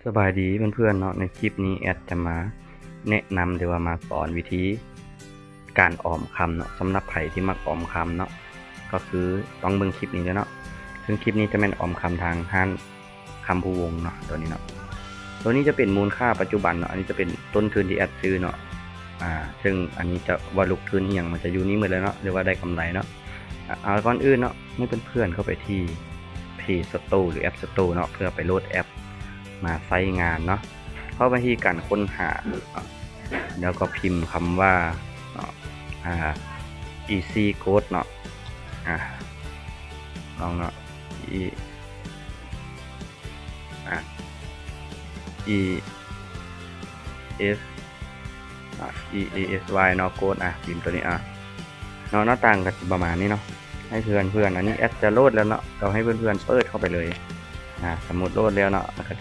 ສະບາຍດີເພື່ອນໆເນາະ, ໃນຄລິບນີ້ແອັດຈະມາແນະນຳ ຫຼືວ່າມາສອນວິທີການອອມຄຳເນາະ, ສຳລັບໃຜທີ່ມັກອອມຄຳເນາະ ກໍຄືຕ້ອງເບິ່ງຄລິບນີ້ເດີເນາະ. ເຊິ່ງຄລິບນີ້ຈະແມ່ນອອມຄຳທາງຮ້ານຄຳພູວົງເນາະ, ຕົວນີ້ເນາະ. ຕົວນີ້ຈະເປັນມູນຄ່າປັດຈຸບັນເນາະ, ອັນນີ້ຈະເປັນຕົ້ນທຶນທີ່ແອັດຊື້ເນາະ. ອ່າ ເຊິ່ງອັນນີ້ຈະວ່າລົງທຶນອີ່ຫຍັງ ມັນຈະຢູ່ນີ້ໝົດເລີຍເນາະ, ຫຼືວ່າໄດ້ກຳໄລເນາະ. ອ່າ ເອົາ ກ່ອນອື່ນເນາະ ໃຫ້ເພື່ອນໆເຂົ້າໄປທີ່ Play Store ຫຼື App Store ເນາະ ເພື່ອໄປໂຫຼດແອັບມາໃຊ້ງານເນາະ. ເຂົ້າໄປທີ່ການຄົ້ນຫາເນາະ ແລ້ວກໍພິມຄຳວ່າເນາະ ອ່າ Easy Code ເນາະ. ອ່າ ລອງເນາະ E ອ່າ E S ອ່າ E A S Y ເນາະ Code. ອ່າ ພິມຕົວນີ້ ອ່າ ເນາະ ໜ້າຕ່າງກໍຊິປະມານນີ້ເນາະ. ໃຫ້ເພື່ອນໆ ອັນນີ້ແອັດຈະໂຫຼດແລ້ວເນາະ, ກໍໃຫ້ເພື່ອນໆເປີດເຂົ້າໄປເລີຍ. ອ່າ ສົມມຸດໂຫຼດແລ້ວເນາະ, ແລ້ວກໍຈະ